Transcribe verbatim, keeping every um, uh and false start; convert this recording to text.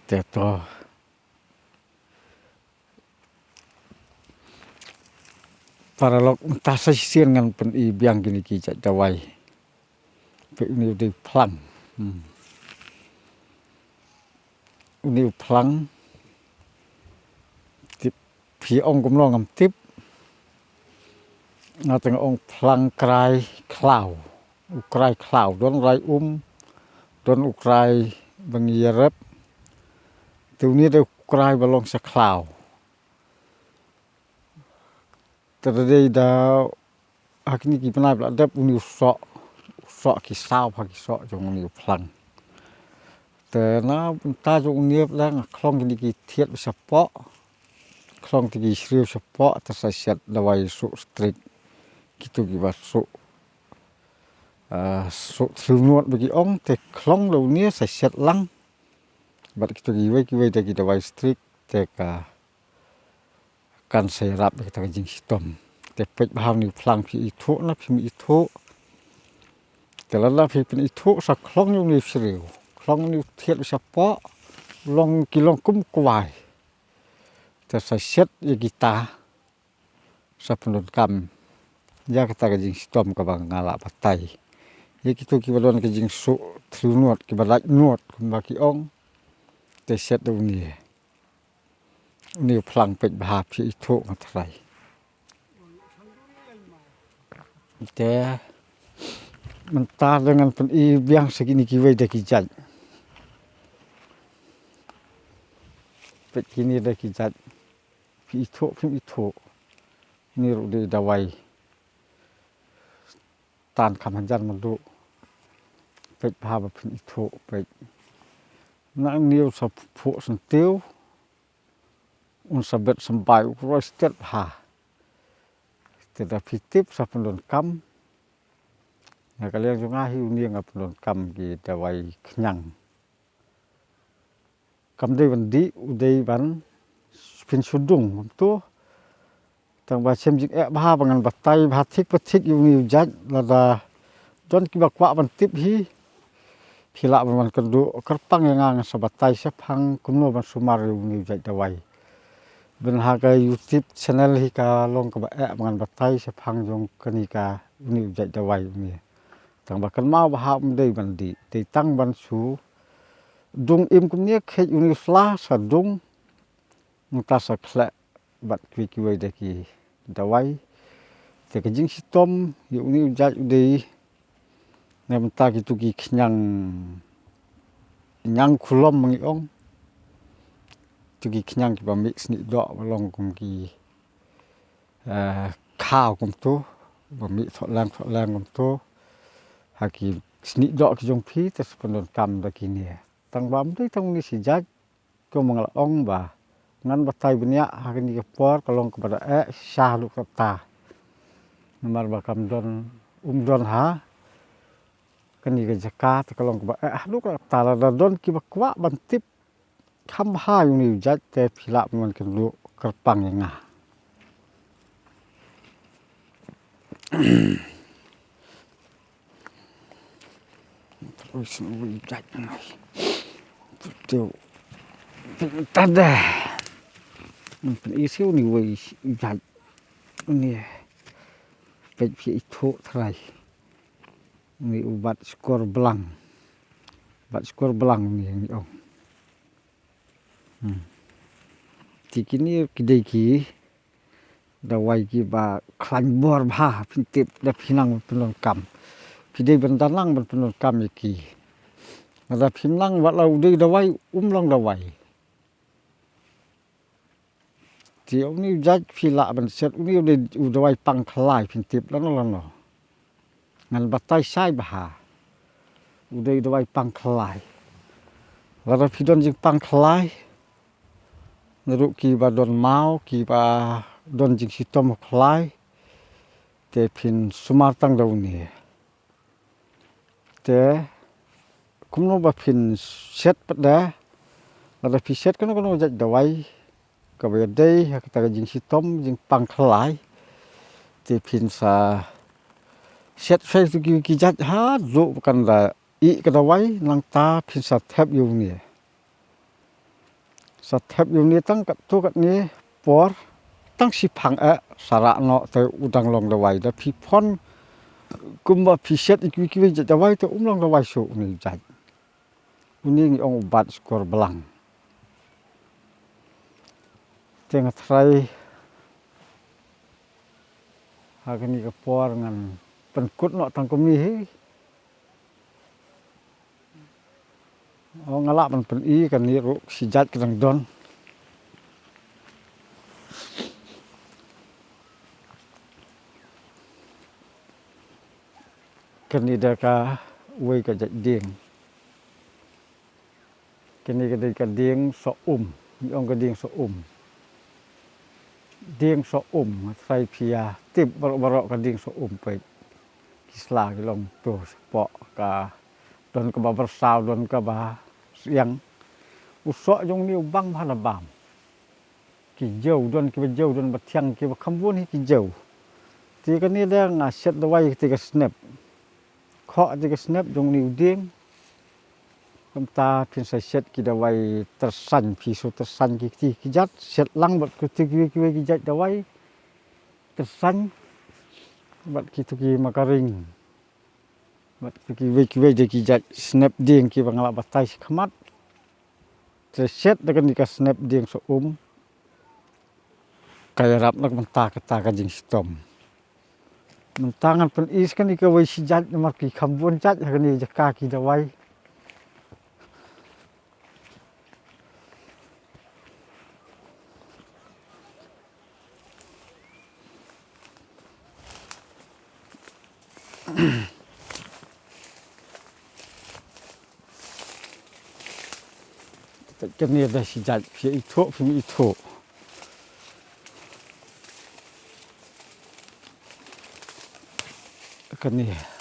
Te to. Paralok, mynta sa shisien ngan pyni biang kine ki jait dawai. Peit une u dei u phlang. Hmm. Une u phlang. Tip, phi ong kumno ngam tip. Nga teng ong phlang krai khlaw. U krai khlaw, don u krai um, don u krai ba ngi ïarep. Te une dei u krai ba long sa khlaw. Te da dei da ha kine ki bnai ba la dep, une u soh, u soh ki saw ha ki soh jong une u phlang. Te na bynta jong une pat nga khlong kine ki thied ba shapoh, khlong te ki shriew shapoh, te sa shet dawai suh strik. Kito kiba suh, ah, suh thliew nud ba ki ong, te khlong da une sa shet lang. Bad kito kiwei kiwei de ki dawai strik, te ka kan sa ïarap ïa kata ka jingshitom. Te peit bha une u phlang, phi ithuh ne phim ithuh. Te lada phi pynithuh, sa khlong ïa une u shriew, khlong ïa une u thied ba shapoh, long, ki long kum kwai. Te sa shet ïa kita, sa pyndonkam ïa kata ka jingshitom kaba nga la batai. Ïa kito kiba don ka jingsuh thliew nud, kiba lait nud kumba ki ong, te shet da une. Une u phlang, peit bha, phi ithuh, nga tharai. Te mynta da ngan pyni biang sa kine kiwei de ki jait. Peit kine de ki jait. Phi ithuh phim ithuh. Une ruh dei dawai tan kham hajan madu. Peit bha ba phin ithuh, peit. Na une u sa phuh syntiew, un sa bet symbai, u roi stet bha. Te da phi tip, sa pyndonkam. Na ka liang jong nga hi, une nga pyndonkam ki dawai khñiang. Kam dei ban dih, u dei ban phin shu dung kumto. Tang ba shem jingeh bha ba ngan batai bha thik pa thik ïa une u jait, lada don kiba kwah ban tip hi, phi lah ban wan kynduh kyrpang ïa nga, ngan sa batai shaphang kumno ban sumar ïa une u jait dawai. Ban ha ka YouTube channel hi ka long kaba eh ba ngan batai shaphang jong kane ka, une u jait dawai une. Tang ba kynmaw bha, um dei ban dih, dei tang ban shu dung im kumne, kheit une u sla sa dung, nangta sa khleh bad kiwei kiwei de ki dawai. Te ka jingshitom ïa une u jait u dei na bynta kito ki khñiang, khñiang khulom ma ngi ong. Kito ki khñiang kiba mih snieh doh, ba long kum ki, eh, khaw kumto, ba mih thoh leng thoh leng kumto. Ha ki snieh doh ki jong phi, te sa pyndonkam da kine. Tang ba ym dei tang une shi jait, kumba nga la ong ba ngan batai bniah ha kane ka por, ka long kaba da eh shisha haduh katta. Namar ba kam don, um don ha kane ka jaka, te ka long kaba eh haduh katta. Lada don kiba kwah ban tip kham bha ïa une u jait, te phi lah ban wan kynduh kyrpang ïa nga. Terus une u jait ngai. Betul. Tada. Pyn-i shuh une u jait. Une. Peit phi ithuh trai. Une u bat skor blang. Bat skor blang une, une ong. Hmm. Te kine ki dei ki dawai kiba khlaiñ bor bha, phin tip, da phi nang pyndonkam. Phi dei ban da nang ban pyndonkam ïa ki. Lada phim nang, wat la u dei dawai, um long dawai. Te une u jait phi lah ban shet, une u dei u dawai pang khlai, phin tip lano lano. Ngan batai shai bha. U dei u dawai pang khlai. Lada phi don jingpang khlai, naduh kiba don maw, kiba don jingshitom khlai, te phin sumar tang da une. Te kumno ba phin shet pat de, lada phi shet kano kano jait dawai kaba ïadei ha kata ka jingshitom jingpang khlai, te phin sa shet shai tu ki, ki jait haduh ba kan da ih ka dawai, nangta phin sa thep ïa une. Sa thep ïa une tang katto katne por, tang shiphang eh sa rah noh te u dang long dawai. Da phi phong kumba phi shet ïa kiwei kiwei jait dawai te um long dawai shuh une u jait. Une ngi ong u bat shkor blang. Te nga tharai ha kane ka por ngan pynkut noh tang kumne hi. O, nga lah ban pyni kane ruh shi jait ka dang don. Kane da kawei ka jait dieng. Kane ka dei ka dieng soh um. Ngi ong ka dieng soh um. Dieng soh um, nga tharai phi ïa tip baroh baroh ka dieng soh um peit. Ki sla ki long to shapoh ka, don kaba byrsaw, don kaba syiang. U soh jong une u bang bha na bam. Ki jew, don kiba jew, don ba thiang, kiba kham bun hi ki jew. Te kane da nga shet dawai te ka snep. Khoh te ka snep jong une u dieng. Kumta phin sa shet ki dawai tyrsan, phi shu tyrsan ki kti ki jait, shet lang bad kiti kiwei kiwei ki jait dawai tyrsan bad kitu ki makaring bad kitu kiwei kiwei de ki jait snep dieng kiba nga la batai shakhmat. Te shet da kane ka snep dieng soh um. Ka ïarap na ka bynta kata ka jingshitom. Mynta ngan pyni sa kane kawei shi jait namar ki kham bun jait ha kane jaka ki dawai. Kane da shi jait phi ithuh, phi ithuh. Kane.